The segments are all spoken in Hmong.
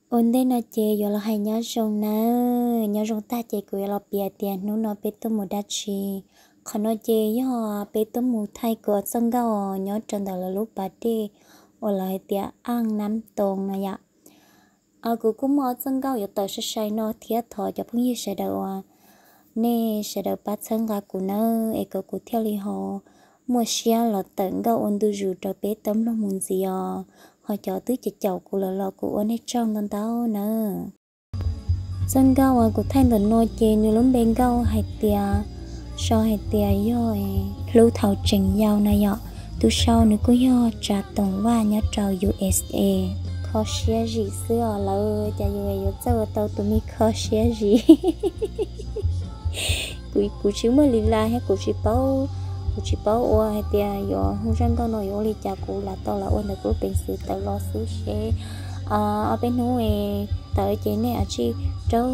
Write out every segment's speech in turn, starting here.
Ua ntej no ces yuav los hais nyob zoo nawb, nyob zoo tag ces kuv yuav los piav tias hnub no peb tuaj mus dab tsi. Qhov no ces yog peb tuaj mus thaij kuv txoj nkauj nyob rau ntawm lawv lub pas dej uas lawv hais tias Aj Nab Toos no yom. Kuv kuj muaj ob txoj nkauj yuav tawm sai sai no thiab thov cov phooj ywg sawv daws uas nej sawv daws pab txhawb nqa kuv nawb es kom kuv thiaj li ho muaj siab los tawm nkauj ua ntu zus rau peb tau mloog mus ntxiv os. Ho cov twb caum caum kuv lawm los kuv ua nej tsaug ntau ntau nawb. Txoj nkauj uas kuv thaij ntawm no ces nws lub npe nkauj hais tias, sau hais tias yog Hlub Thaum Tseem Yau na yom. Tus sau nws kuj yog Tsav Toom Vaj nyob rau U S A. Kho siab zim xwb os, lawv cas yuav yuav txawj ua tau tus me kho siab zim. Kuv tsis muaj li las thiab kuv tsis paub, kuv tsis paub ua hais tias yuav hu zaj nkauj no yuav ua li cas, kuv lam tau lam ua ntawm kuv lub peev xwm tawm los xwb seb ob peb hnub tawm ces nej a tsij rau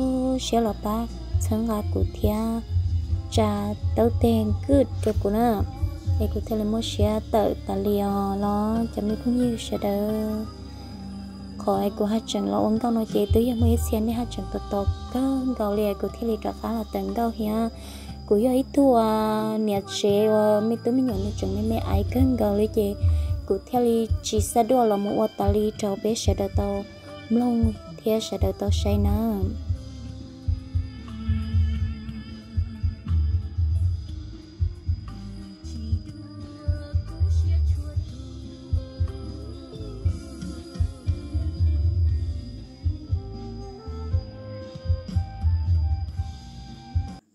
siab los pab txhawb nqa kuv thiab tsa taub teg nkwj rau kuv na, es kuv thiaj li muaj siab tawm tas li os los cov me phooj ywg sawv daws. Qhov es kuv haj tseem los ua nkauj no ces twb yog muaj ib txhia nej haj tseem tos tos kawg nkaus li kuv thiaj li rov qab los tawm nkauj thiab. Kuv yog ib tug niam tsev uas me tub me nyuam nws tseem me me aiv kawg nkaus li ces kuv thiaj li tsis xav dua los mus ua tas li rau peb sawv daws tau mloog thiab sawv daws tau saib nawb.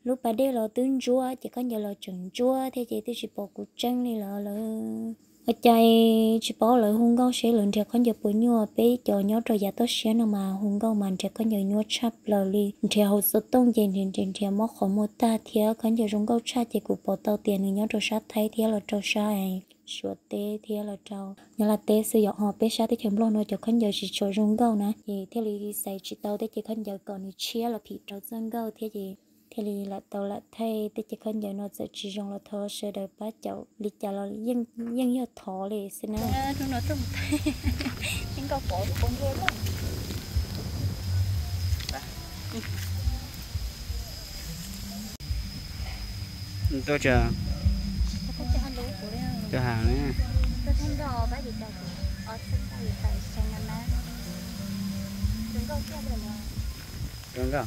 Lub pas dej los twb ntsuab ces khaub ncaws los tseem ntsuab thiab ces twb tsis pom kuv tseeb li lawm. Ua cas tsis paub lawv hu nkauj seb lawv nrhiav khaub ncaws puas nyuaj, peb cov nyob rau yav toj siab no mas hu nkauj mas nrhiav khaub ncaws nyuaj tshaj plaws li, nrhiav hauv xov tooj ces nrhiav nrhiav mob qhov muag tag thiab khaub ncaws zoo nkauj tshaj ces kuv pom tau tias nws nyob rau sab Thaib thiab los rau sab Suav teb thiab los rau Nyab Laj teb xwb yom. Ho peb sab teb chaws Nplog no cov khaub ncaws tsis tshua zoo nkauj na ces thiaj li xaiv tsis tau tej ces khaub ncaws kom nws tshiab los phim rau txoj nkauj thiab ces thiaj li lam tau lam thaij tej ces khaub ncaws no txawm tsis zoo los thov sawv daws pab caum li cas los yeej yog thov li xwb na. Tuaj tsa, tuaj ha ne. Zoo nkauj.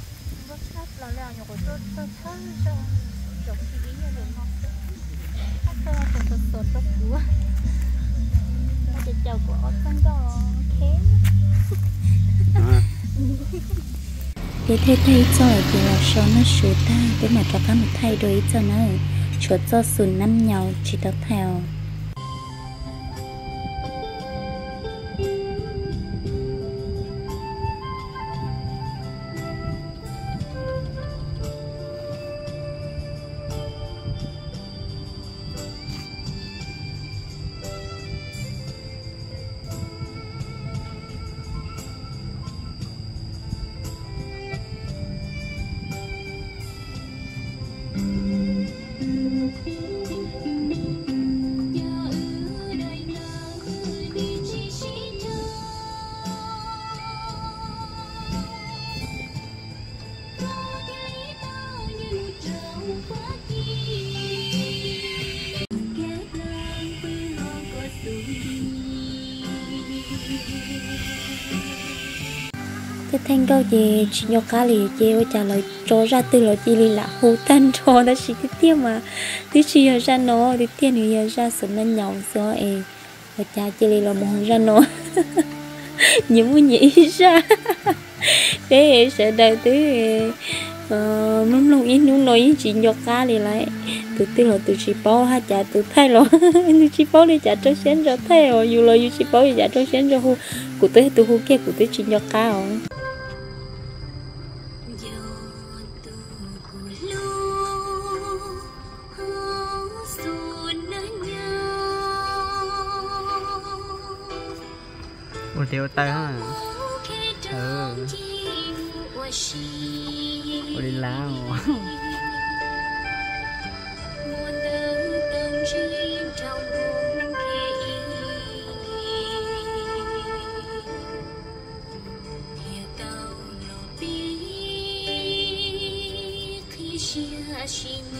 Peb thaij tag ib txoj lawm ces los so noj su tag peb mam rov qab mus thaij dua ib txoj na. Tshuav txoj xum nab nyaus tsis tau thaij os. Tej thaij nkauj ces tsis nco qab li ces ua cas lawv tso zaj twg los cia li lam hu tag nrho tab sis tiag tiag mas twb tsis yog zaj no, tiag tiag nws yog zaj xum nab nyaus xwb es ua cas cia li los mus hu zaj no. Nyias muaj nyias ib zaj. Peb sawv daws twb mloog mloog ib hnub no yeej tsis nco qab li lawm. Tus twg los tus tsis paub haj cas tus thaij los nws tsis paub li cas rau siab ntso thaij os, yus los yus tsis paub li cas rau siab ntso hu. Kuv twb tus hu kiag kuv twb tsis nco qab os. Ua tes ua taw ha. Ua li lawm. Tab sis